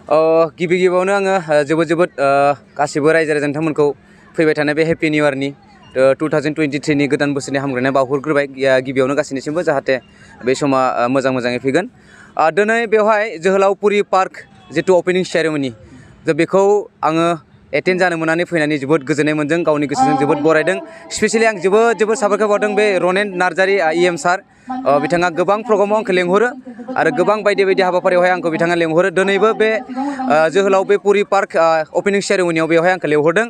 गिबि गिबियावनो आङो जोबोद गासिबो रायजो राजा नोंथांमोनखौ फैबाय थानाय बे हेपि निउ इयारनि 2023 नि गोदान बोसोरनि हामग्लायनाय बावहरग्रोबाय गिबियावनो गासैनिसिमबो जाहाथे बे समा मोजाङै फैगोन। दिनै बेवहाय जोहोलावफुरि पार्क जितु अपेनिं सेरेमनि बेखौ आङो एटेन्ड जानो मोननानै फैनानै जोबोद गोजोननाय मोनदों, गावनि गोसोजों जोबोद बरायदों। स्पेसियेलि आं जोबोद साबायखर बावदों बे रनेन नार्जारि EM सार, बिथाङा गोबां प्रग्रामाव आंखौ लेंहरो आरो गोबां बायदि हाबाफारियावहाय आंखौ बिथाङा लेंहरो। दिनैबो बे जोहोलाव बे पुरि पार्क अपेनिं सेरेमनियाव बेवहाय आंखौ लेंहरदों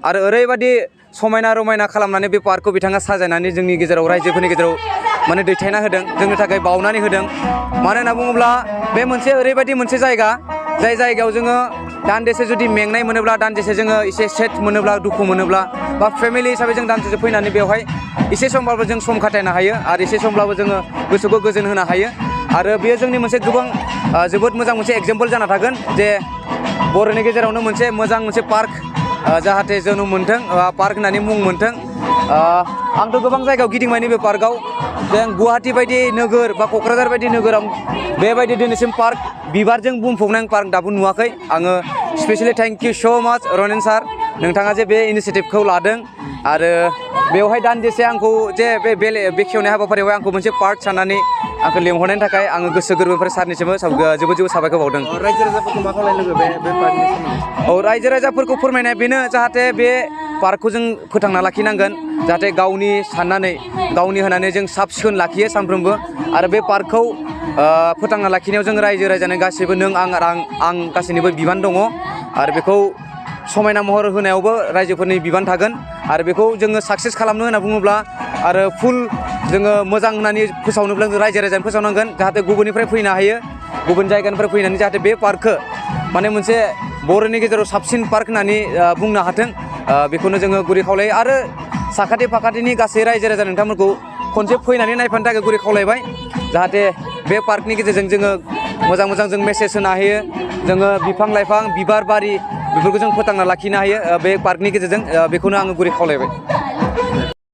आरो ओरैबायदि समायना रमायना खालामनानै बे पार्कखौ बिथाङा साजायनानै जोंनि गेजेराव रायजोफोरनि गेजेराव माने दैथायना होदों, जोंनि थाखाय बावनानै होदों। मानो होनना बुङोब्ला बे मोनसे ओरैबायदि मोनसे जायगा, जाय जायगायाव जोङो दान्दिसे जुदि मेंनाय मोनोब्ला, दान्दिसे जोङो एसे सेट मोनोब्ला, दुखु मोनोब्ला बा फेमिलि हिसाबै जों दान्दिसे फैनानै बेवहाय एसे समब्लाबो जों सम खाथायनो हायो आरो एसे समब्लाबो जोङो गोसोखौ गोजोन होनो हायो। आरो बेयो जोंनि मोनसे जोबोद मोजां मोनसे एग्जाम्पल जाना थागोन जे बर'नि गेजेरावनो मोनसे मोजां मोनसे पार्क जाहाथे जोनोम मोनथों, पार्क होननानै मुं मोनथों। आंथ' गोबां जायगायाव गिदिंबाय नैबे पार्कआव, जों गुवाहाटि बायदि नोगोर बा क'क्राझार बायदि नोगोराव बेबायदि दिनैसिम पार्क बिबारजों बुंफबनाय पार्क दाबो नुवाखै। आङो स्पेसियेलि थेंक इउ स' माच रनेन सार, नोंथाङा जे बे इनिसियेटिभखौ लादों आरो बेवहाय दान्दिसे आंखौ जे बेखेवनाय हाबाफारियावहाय आंखौ मोनसे पार्ट साननानै आंखौ लेंहरनायनि थाखाय आङो गोसो गोरबोनिफ्राय सारनिसिमबो जोबोद साबायखर बावदों। रायजो राजाफोरखौ मा खालामनो लुगैयो बे पार्कनि सोमोन्दै? रायजो राजाफोरखौ फोरमायनाया बेनो जाहाथे बे पार्कखौ जों फोथांना लाखिनांगोन, जाहाथे गावनि साननानै गावनि होनानै जों साब सिखोन लाखियो सानफ्रोमबो। आरो बे पार्कखौ फोथांना लाखिनायाव जों रायजो राजानो गासैबो नों आं गासैनिबो बिबान दङ आरो बेखौ समायना महर होनायावबो रायजोफोरनि बिबान थागोन। आरो बेखौ जोङो साक्सेस खालामनो होनना बुङोब्ला आरो फुल जोङो मोजां होननानै फोसावनोब्ला जों रायजो राजानो फोसावनांगोन, जाहाथे गुबुननिफ्राय फैनो हायो, गुबुन जायगानिफ्राय फैनानै जाहाथे बे पार्कखौ माने मोनसे बर'नि गेजेराव साबसिन पार्क होननानै बुंनो हाथों, बेखौनो जोङो गुरै खावलायो। आरो साखाथि फाखाथिनि गासै रायजो राजा नोंथांमोनखौ खनसे फैनानै नायफानो थाखाय गुरै खावलायबाय, जाहाथे बे पार्कनि गेजेरजों जोङो मोजां जों मेसेज होनो हायो, जोङो बिफां लाइफां बिबार बारि बेफोरखौ जों फोथांना लाखिनो हायो बे पार्कनि गेजेरजों, बेखौनो आङो गुरै खावलायबाय।